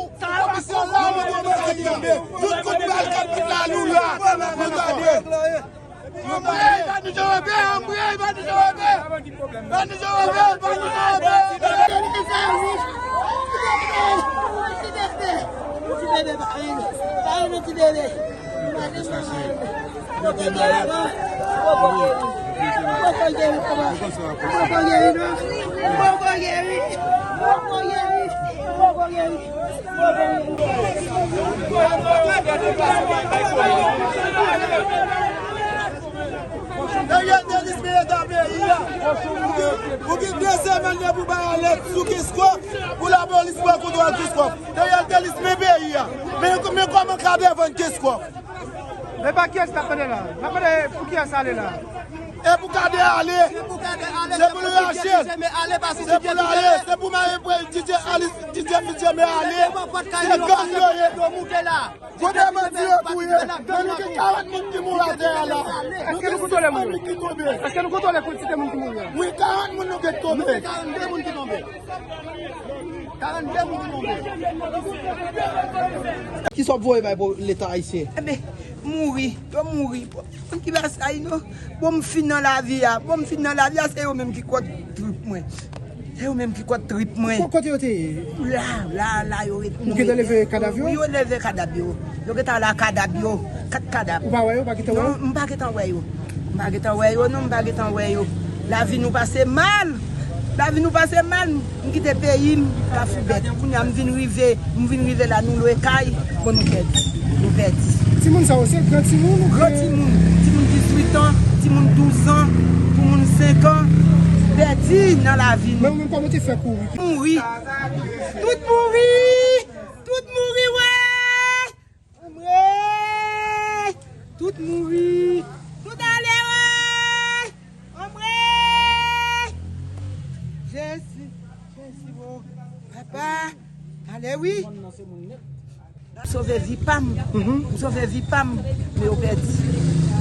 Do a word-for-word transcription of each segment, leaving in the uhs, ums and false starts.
pou komisè la, nou te pase kanpe. Tout kout bal k ap pete la, nou la. Nou gade. Anmwey, Bandi Jewope, anmwey, Bandi Jewope. Bandi Jewope, Bandi Jewope. Ti bebe, pa rele. Pa rele ti bebe. Ariel Delis mete peyi a. Ou gen de semèn depi w bay alèt sou Kenskòf, pou lapolis pran kontwòl Kenskòf. Ariel Delis mete peyi a. Men, men kòman Kader vann Kenskòf? E pa kiyès n ap mande la? N ap mande pou kiyès ale la? E pou Kader ale. Se pou l rache l. Se pou l ale. Se pou mare D J Alice, D J Fitzgerald ale. Se gang yo ye. Kote bandi yo tou ye? Men nou gen karant moun ki mouri atè a la. Nou gen sis fanmi ki tonbe. Èske nou kontwole kantite moun ki mouri a? Wi, karant moun nou gen tonbe. Nou gen karannde moun ki tonbe. Karannde moun ki tonbe. Kisa w ap voye bay pou Leta ayisyen? Enben, mouri, yo mouri. Bon, ki bagay sa, non? Bon, m fin nan lavi a. Bon, m fin nan lavi a, se yo menm ki kwòt trip mwen. Se yo menm ki kwòt trip mwen. Ko-, kote yo te ye? La, la, la, yo ret. Ou gentan leve kadav yo? Wi, yo leve kadav yo. Yo gentan la kadav yo. Kat kadav. Ou pa wè yo, pa gentan wè yo? Non, m pa gentan wè yo. M pa gentan wè yo, non, m pa gentan wè yo. Lavi nou pase mal. Lavi nou pase mal. M kite peyi m, Kafou bèt. Kounye a m vin rive, m vin rive la, nou lwe kay. Bon, nou pèdi. Nou pèdi. Timoun sa yo, se gran timoun ou gran timoun? Timoun dizuit an, timoun douz an, timoun senk an. Pèdi nan lavi nou. Men ou menm, kòman w te fè kouri? Mouri. Tout mouri. Tout mouri, wè. Anmwey! Tout mouri. Tout ale, woy! Anmwey! Jezi, Jezi, o, papa, ale wi. M sove vi pa m. M sove vi pa m. Men yo pèdi.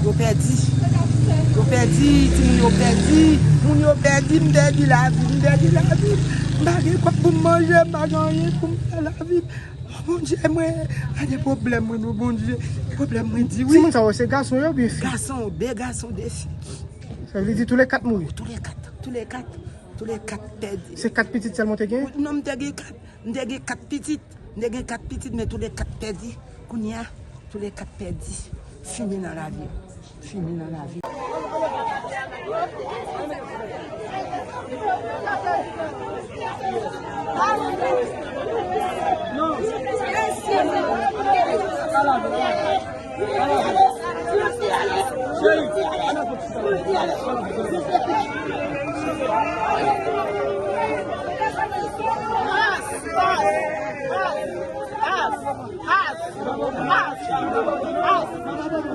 Yo pèdi. Yo pèdi. Timoun yo pèdi. Moun yo pèdi. M pèdi lavi. M pèdi lavi. M pa gen kòb pou m manje. M pa gen anyen pou m fè lavi. O Bondye, mwen, gade pwoblèm mwen, non, Bondye. Pwoblèm mwen di wi. Timoun sa yo, se gason yo oubyen fi? Gason, de gason, de fi. Sa vle di tou le kat mouri? Tou le kat, tou le kat, tou le kat pèdi. Se kat pitit sèlman w te gen? Non, m te gen kat, m te gen kat pitit, m te gen kat pitit, men tou le kat pèdi. Kounye a, tou le kat pèdi. Fini nan lavi. Fini nan lavi.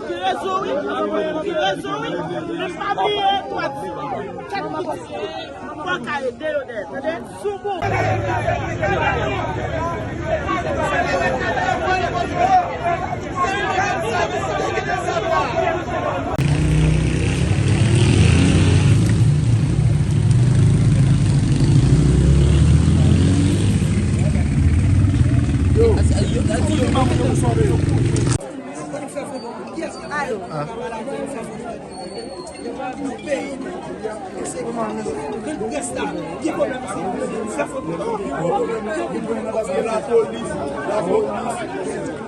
Ki rezon wi, ki rezon wi. Men pa bliye twa ti kèk pitit. Fò ka ede yo dèyè, tande? Sou kou. Lapolis, lapolis.